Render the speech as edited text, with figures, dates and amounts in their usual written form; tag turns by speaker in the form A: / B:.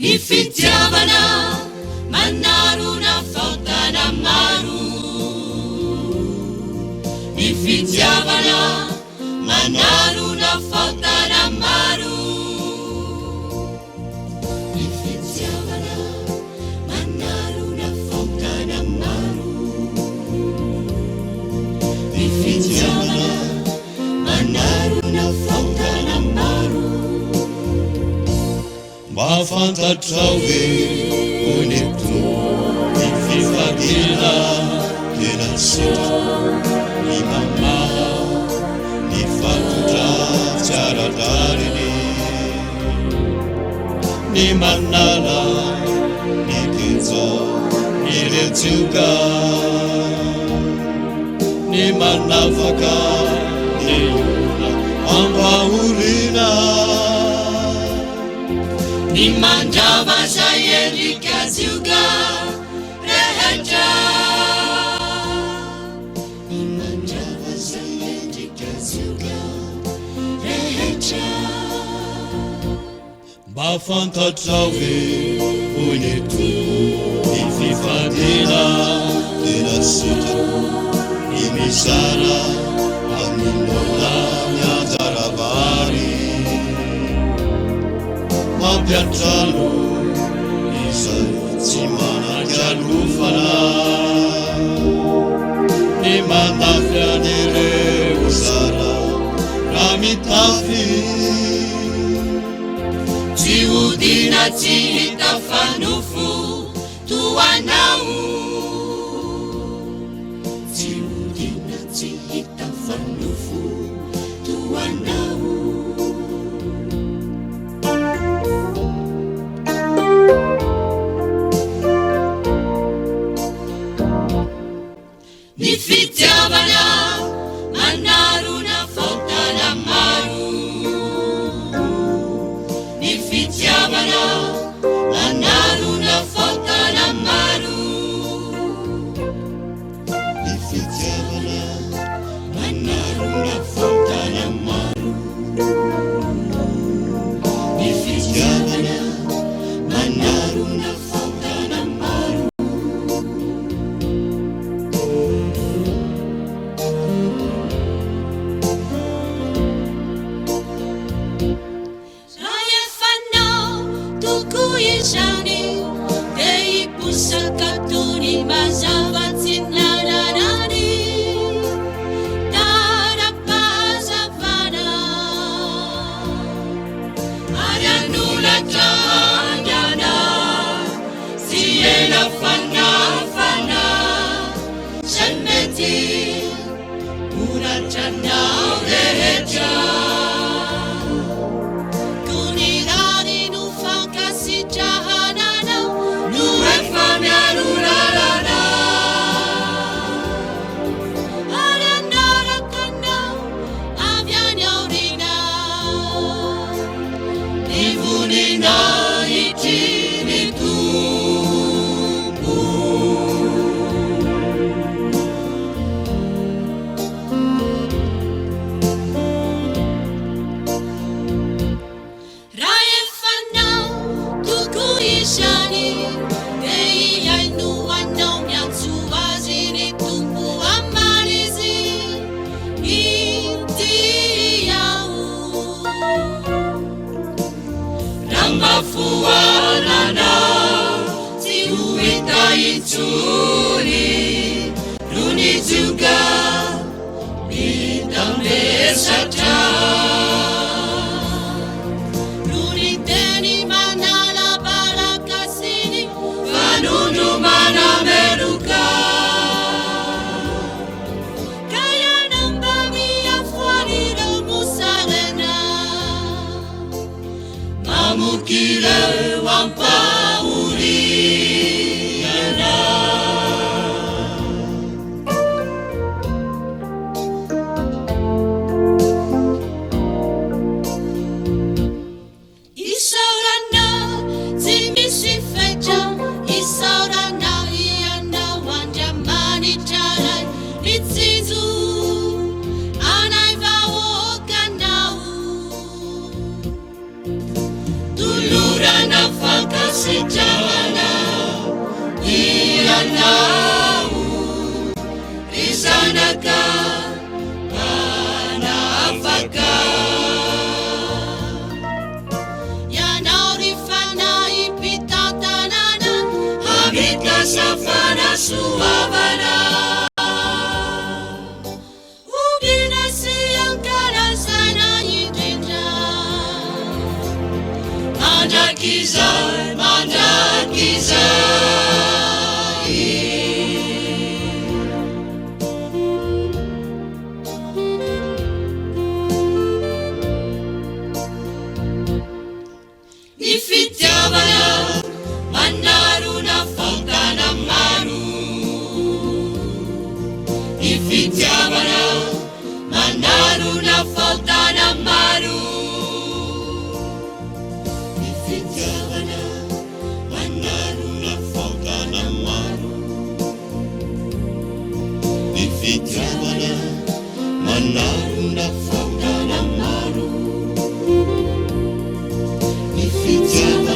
A: Ny fitiavana manarona fahotana maro. Ny fitiavana manarona fahotana maro. Ny fitiavana manarona fahotana maro. Ny fitiavana manarona fahotana maro.
B: Mba fantatrao ve hoy ny Tompo ny fifaliana tena sitrako ny mamaha ny fatotra tsy ara-drariny ny manala ny geja ireo tsioka ny manafaka ny olona ampahoriana.
A: Ny mandrava izay endrika zioga rehetra. Ny mandrava izay endrika zioga rehetra.
B: Mba fantatrao ve hoy ny Tompo ny fifaliana tena sitrako ny mizara amin'ny noana ny anjara vary mampiantrano izay tsy manan-kialofana ny mandafy an'ireo zara raha mitafy.
A: Tsy hodiana tsy hita fa nofo toa anao. Tsy hodiana tsy hita fa nofo toa anao. Ny fitiavana manarona fahotana maro. Ny fitiavana manarona fahotana maro.
B: Ny fitiavana manarona fahotana maro.
A: Ny fitiavana manarona fahotana maro. Raha efa nao tokoa izany dia hiposaka toy ny mazava tsy nananany tara-pahazavana ary hanolatra haingana tsy ela fanafana izay mety ho ratranao rehetra. Koa ny rariny no fankasitrahana anao no efa miaro lalana ary hanaraka anao avy any aoriana ny voninahitry ny Tompo. Raha efa nao tokoa izany dia hihaino anao miantso azy ny Tompo hamaly izy Inty aho. Raha mba foanana tsy ho hita intsony rony jioga mitambesatra. Rony teny manala baraka sy ny fanondro manameloka. Ka ianao mba miafoan'ireo mosarena. Mamoky ireo ampahoriana. fitiavana ianao ry zanaka mpanafaka. Ianao ry fanahy mpitantanana hamita fanasoavana. Hobina sy ankalazana indrindra mandrakizay, mandrakizay. Ny fitiavana manarona fahotana maro. Ny fitiavana manarona fahotana maro.
B: Ny fitiavana manarona fahotana maro. Ny fitiavana manarona fahotana maro. Ny fitiavana.